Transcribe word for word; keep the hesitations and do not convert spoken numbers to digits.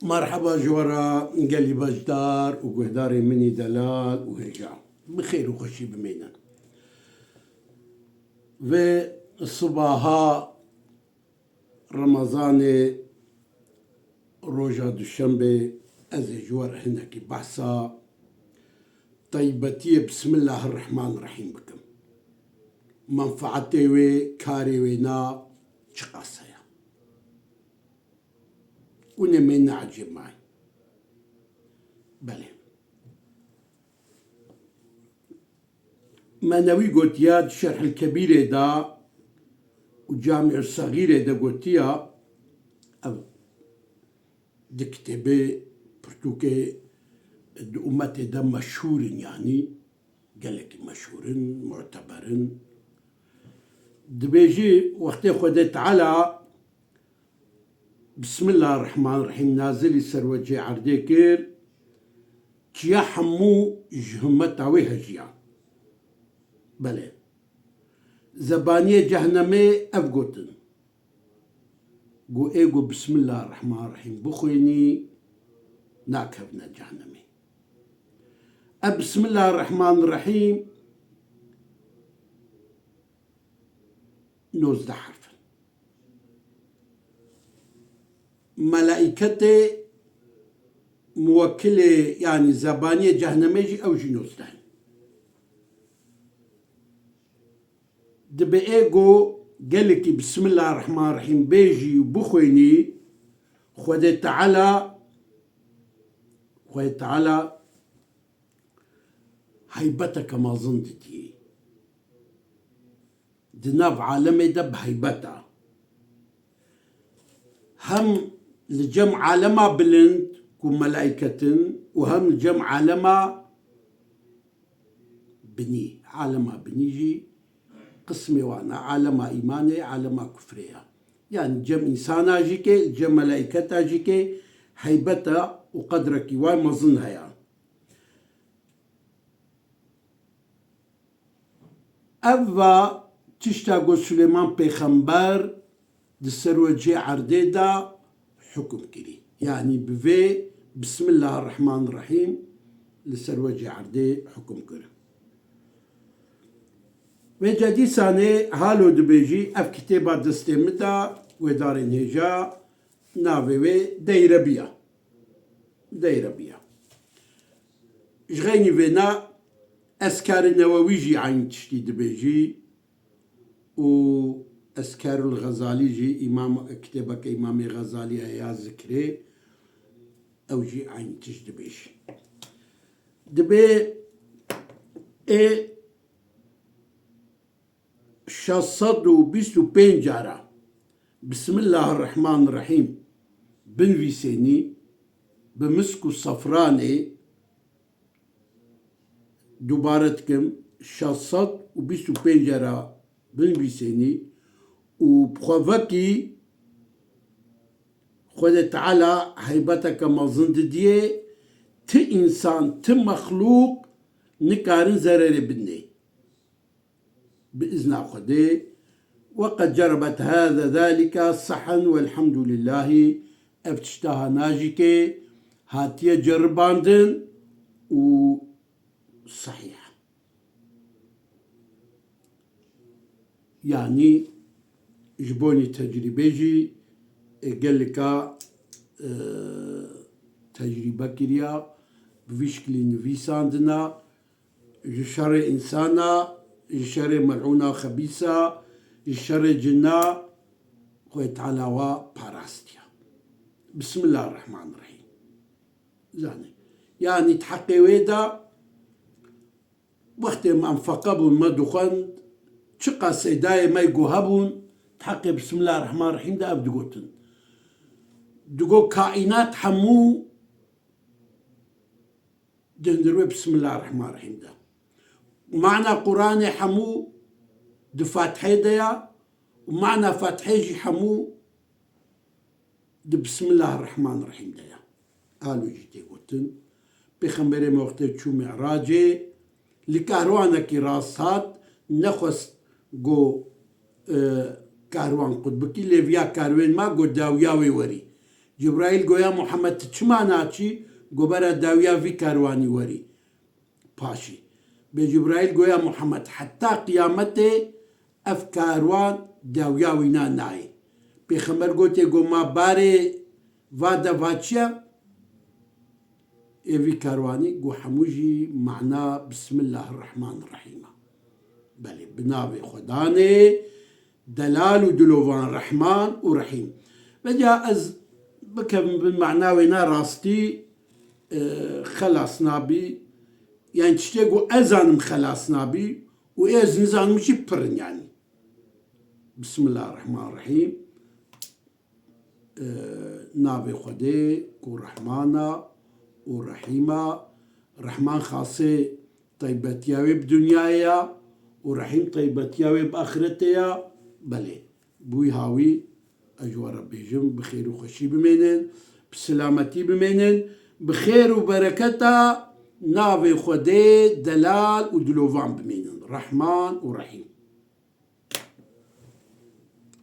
Merheba ji we re gelî beşdar û guhdarên min î delal û hêja. Bi xêr û xweşî bimînin. Vê sibaha Remezanê, roja Duşembê, ez ê ji we re hinekî behsa taybetiyê Bismillahirrahmanirrahîm bikim. Menfaetê wê, karê wê na çiqas heye? Hûn ê me neecêbmayî. Belê. Menewî gotiya di Şerhil Kebîrê de û Camî Sexîrê de gotiya, ev di kitêbê, pirtûkê di ummetê de meşhûr in, yanî gelekî meşhûr in, muteber in. Dibêjî, wextê Xwedê Teala Bismillahirrahmanirrahîm nazilî ser wecê erdê kir, çiya hemû ji himmeta wê hejiyan. Belê. Zebaniyê cehnemê ev gotin. Got, ê ku Bismillahirrahmanirrahîm bixwînî, nakevne cehnemê. Ev Bismillahirrahmanirrahîm nozdeh herf in. Melaîketê muwekilê, yanî zebaniyê cehnemê jî ew jî nozdeh in. Dibe ê ku gelekî Bismillahirrahmanirrahîm bêjî û bixwînî, Xwedê Teala, Xwedê Teala heybeteke mezin didiyê. Di nav alemê de bi heybet e. Hem li cem alema bilind ku melaîket in û hem li cem alema binî. Alema binî jî qismê wan e. Alema îmanê, alema kufrê ye. Yanî cem însana jî ke, cem melaîketa jî ke heybeta û qedrekî wan mezin heye. Ev va tişta ku Suleyman Pêxember di ser wecê erdê de hukum kirî. Yanî bi vê Bismillahirrahmanirrahîm li ser wecê erdê hukum kir. Vêca dîsanê halo dibêjî, ev kitêba destê min de, wê darên hêja, navê wê Deyrebiya. Deyrebiya. Ji xeynî vêna Eskarê Newewî jî eynî tiştî dibêjî û Eskarul Xezalî jî, îmam, kitêbeke Îmamê Xezalî heye ya zikrê, ew jî eynî tişt dibêjî. Dibê ê şeş sed û bîst û pênc cara Bismillahirrahmanirrahîm binivîsênî, bi misk û sefranê, dubare dikim, şeş sed û bîst û pênc cara binivîsênî û bi xwe vekî Xwedê Teala heybeteke mezin didiyê, ti însan, ti mexlûq nikarin zererê bidinê. Bi izna Xwedê. وقد جربت هذا ذلك صحا والحمد لله. Ev tişta ha najîkê hatiye ceribandin û sehîh. Yanî ji bonî tecrîbê jî, e, gelika, e, tecrîbe kiriya, bi vî şikilî nivîsandina, ji şerê însana, ji şerê melûna xebîsa, ji şerê cina, Xwedê Teala wa parastiya. Bismillahirrahmanirrahîm. Zanî. Yanî di heqê wê de wextê me em feqe bûn, me dixwend, çiqas seydayê me ku hebûn, di heqê Bismillahirrahmanirrahîm de ev digotin. Digo kaînat hemû di hundir wê Bismillahirrahmanirrahîm de. Mana Quranê hemû di Fatihê de ya û mana Fatihê jî hemû di Bismillahirrahmanirrahîm de ya. Alo jî tê gotin. Pêxemberê me wextê çû Mi'racê, li karwanekî rast hat, nexwest go, e, karwan qut bikî, lê viya karwên ma go dawiya wê werî. Cibraîl goya Muhammed, tu çima naçî? Go bera dawiya vî karwanî werî. Paşî. Bê Cibraîl goya Muhammed, heta qiyametê ev karwan dawiya wîna nayê. Pêxember gotê, go ma barê va de va çi ye? Ê vî karwanî, go hemû jî mana Bismillahirrahmanirrahîm e. Belê, bi navê Xwedanê delal û dilovan, Rehman û Rehîm. Veca ez bikevim bin mana wêna rastî, e, xelas nabî. Yani tiştê ku ez zanim xelas nabî û ê ez nizanim jî pir in yani. Bismillahirrahmanirrahîm. E, navê Xwedê ku Rehman a û Rehîm a. Rehman xasê taybetiya wê bi dinyayê ya û Rehîm taybetiya wê bi axiretê ya. Belê, bûyî hawî ez ji we re bêjim, bi xêr û xweşî bimênin, bi silametî bimênin, bi xêr û bereketa navê Xwedê delal û dilovan bimênin. Rehman û Rehîm.